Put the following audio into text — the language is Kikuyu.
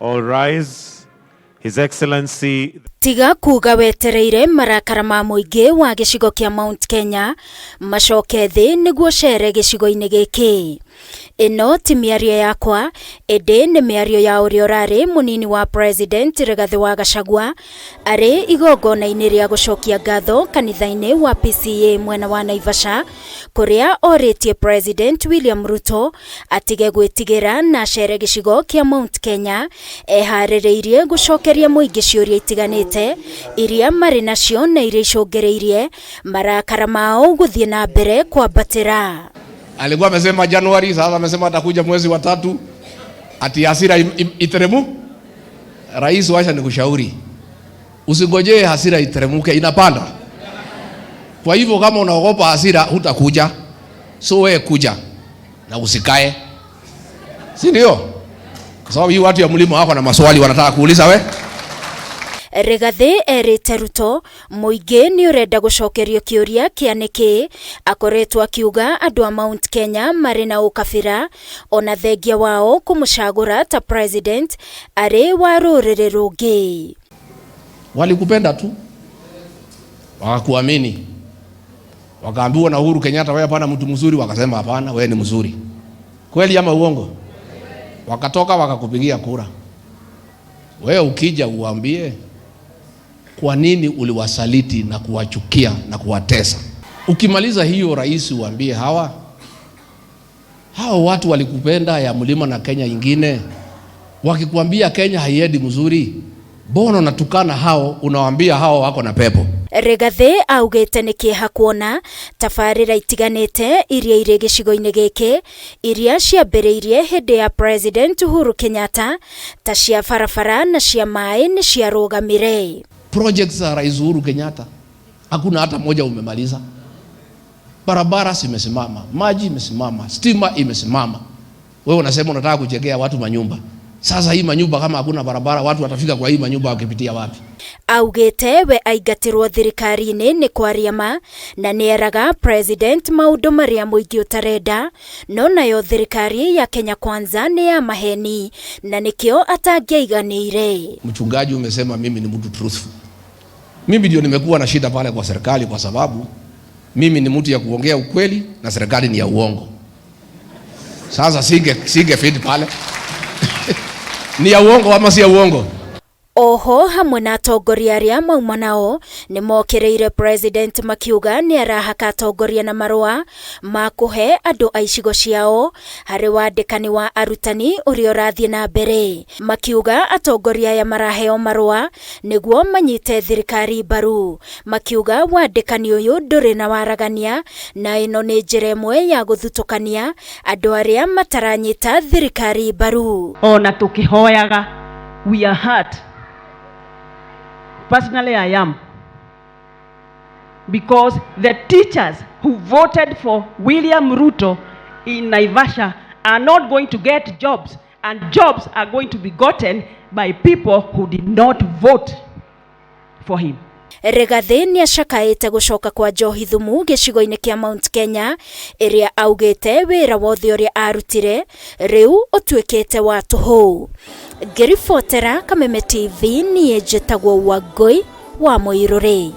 All rise. His Excellency Tiga kuga wetereire marakara ma mũingĩ wa gĩcigo kĩa Mount Kenya macoke thĩ nĩguo ũcere gĩcigo-inĩ gĩkĩ. Ĩno ti mĩario yakwa, ĩndĩ nĩ mĩario ya ũrĩa ũrarĩ mũnini wa President Rigathĩ wa Gachagua arĩ igongona-inĩ rĩa gũcokia ngatho kanitha-inĩ wa PCEA mwena wa Naivasha, kũrĩa orĩtie President William Ruto atige gwĩtigĩra na acere gĩcigo kĩa Mount Kenya eharĩrĩirie gũcokeria mũingĩ ciũria itiganĩte iria marĩ nacio na iria icũngĩrĩirie marakara mao gũthiĩ na mbere kwambatĩra. Alikuwa amesema Januari, sasa amesema atakuja mwezi wa tatu, ati hasira iteremu. Rais, wacha nikushauri, usingojee hasira iteremuke, inapanda. Kwa hivyo kama unaogopa hasira hutakuja, so wewe kuja na usikae, si ndio? Kwa sababu hii watu ya mlima wako na maswali wanataka kuuliza we. Rigathĩ erĩte Ruto mũingĩ nĩ ũrenda gũcokerio kĩũria kĩa nĩkĩ akoretwo akiuga andũ a Mount Kenya marĩ na ũkabira ona thengia wao kũmũcagũra ta president arĩ wa rũrĩrĩ rũngĩ. Walikupenda tu, wakakuamini, wakaambiwa na Uhuru Kenyatta, wewe hapana mtu mzuri, wakasema hapana, wewe ni mzuri. Kweli ama uongo? Wakatoka wakakupigia kura. Wewe ukija uambie kwa nini uliwasaliti na kuwachukia na kuwatesa. Ukimaliza hiyo, rais, uambie hawa hawa watu walikupenda ya mlima na Kenya ingine, wakikwambia Kenya haiendi mzuri, mbona unatukana hao, unawaambia hao wako na pepo? Rigathĩ augĩte nĩ kĩeha kuona tabarĩra itiganĩte iria irĩ gĩcigo-inĩ gĩkĩ iria ciambĩrĩirie hĩndĩ ya President Uhuru Kenyatta ta cia barabara na cia maĩ nĩ ciarũgamire. Projects za Rais Uhuru Kenyatta hakuna hata moja umemaliza. Barabara zimesimama, maji imesimama, stima imesimama. Wewe unasema unataka kujengea watu manyumba. Sasa hii manyumba kama hakuna barabara, watu watafika kwa hii manyumba wakipitia wapi? Augĩte we aingatirwo thirikari-inĩ nĩ kwaria ma na nĩeraga president maũndũ marĩa mũingĩ ũtarenda, no nayo thirikari ya Kenya Kwanza nĩ ya maheni na nĩkĩo atangĩaiganĩire. Mchungaji, umesema mimi ni mtu truthful. Mimi ndio nimekuwa na shida pale kwa serikali kwa sababu mimi ni mtu ya kuongea ukweli na serikali ni ya uongo. Sasa singe fit pale. Ni ya uongo ama si ya uongo? Oho hamwe na atongoria arĩa mauma nao nĩ mokĩrĩire president makiuga nĩ arahaka atongoria na marũa ma kũhe andũ a icigo ciao harĩ wandĩkani wa arutani ũrĩa ũrathiĩ na mbere, makiuga atongoria aya maraheo marũa nĩguo manyite thirikari mbaru, makiuga wandĩkani ũyũ ndũrĩ na waragania na ĩno nĩ njĩra ĩmwe ya gũthutũkania andũ arĩa mataranyita thirikari mbaru. Ona tukihoyaga, we are hurt. Personally, I am, because the teachers who voted for William Ruto in Naivasha are not going to get jobs, and jobs are going to be gotten by people who did not vote for him. Rigathĩ nĩ acakaĩte gũcoka kwa njohi thumu gĩcigo-inĩ kĩa Mount Kenya ĩrĩa augĩte wĩra wothe ũrĩa arutire rĩu ũtuĩkĩte wa tũhũ. Ngĩribotera Kameme TV, niĩ njĩtagwo Wangũi wa Mũirũrĩ.